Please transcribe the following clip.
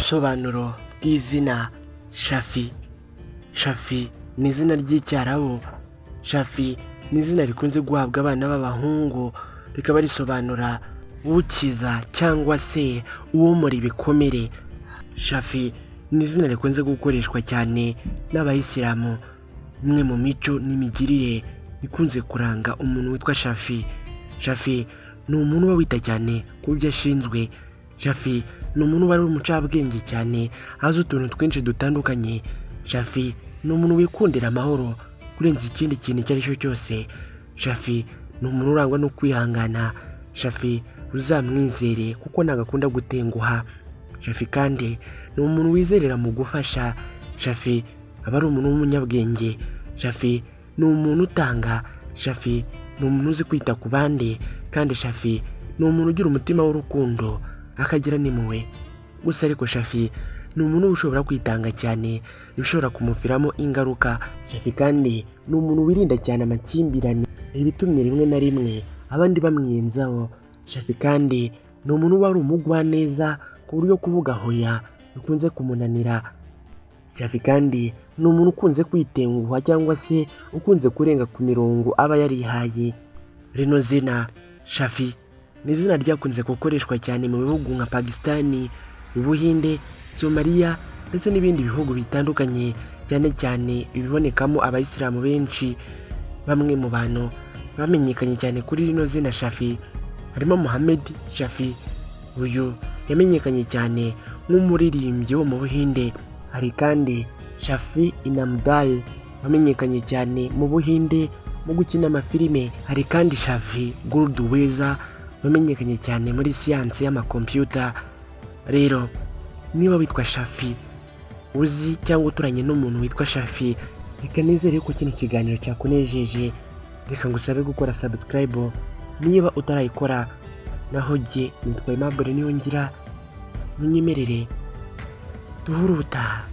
Ubusobanuro bw'izina Shafi. Shafi ni izina ry'Icyarabu. Shafi ni izina rikunze guhabwa abana b'abahungu, rikaba risobanura ukiza cyangwa se uwomora ibikomere. Shafi ni izina rikunze gukoreshwa cyane n'Abayisilamu. Imwe mu mico n'imigirire ikunze kuranga umuntu witwa Shafi. Shafi ni umuntu uba wita cyane ku byo ashinzwe. Shafi ni umuntu uba ari umucabwenge cyane, azi utuntu twinshi dutandukanye. Shafi ni umuntu wikundira amahoro kurenza ikindi kintu icyo ari cyo cyose. Shafi ni umuntu urangwa no kwihangana. Shafi uzamwizere kuko ntabwo akunda gutenguha. Shafi kandi ni umuntu wizerera mu gufasha. Shafi aba ari umuntu w'umunyabwenge. Shafi ni umuntu utanga. Shafi ni umuntu uzi kwita ku bandi, kandi Shafi ni umuntu ugira umutima w'urukundo, akagira n'impuhwe. Gusa ariko Shafi ni umuntu uba ushobora kwitanga cyane, ibishobora kumuviramo ingaruka. Shafi kandi ni umuntu wirinda cyane amakimbirane, ibitumye rimwe na rimwe abandi bamwiyenzaho. Shafi kandi ni umuntu uba ari umugwaneza, ku buryo kuvuga hoya bikunze kumunanira. Shafi kandi ni umuntu ukunze kwitenguha cyangwa se ukunze kurenga ku mirongo aba yarihaye. Rino zina Shafi ni izina ryakunze gukoreshwa cyane mu bihugu nka Pakisitani, Ubuhinde, Somaliya ndetse n'ibindi bihugu bitandukanye, cyane cyane ibibonekamo Abayisilamu benshi. Bamwe mu bantu bamenyekanye cyane kuri rino zina Shafi harimo Mohammed Shafi. Uyu yamenyekanye cyane nk'umuririmbyi wo mu Buhinde. Hari kandi Shafi Inamdar wamenyekanye cyane mu Buhinde mu gukina amafilime. Hari kandi Shafi Gurdweza wamenyekanye cyane muri siyansi y'amakompiyuta. Rero niba witwa Shafi, uzi cyangwa uturanye n'umuntu witwa Shafi, reka nizere ko kino kiganiro cyakunejeje. Reka ngusabe gukora subscribe niba utarayikora. Naho jye nitwa Aimable Niyongira, munyemerere duhure ubutaha.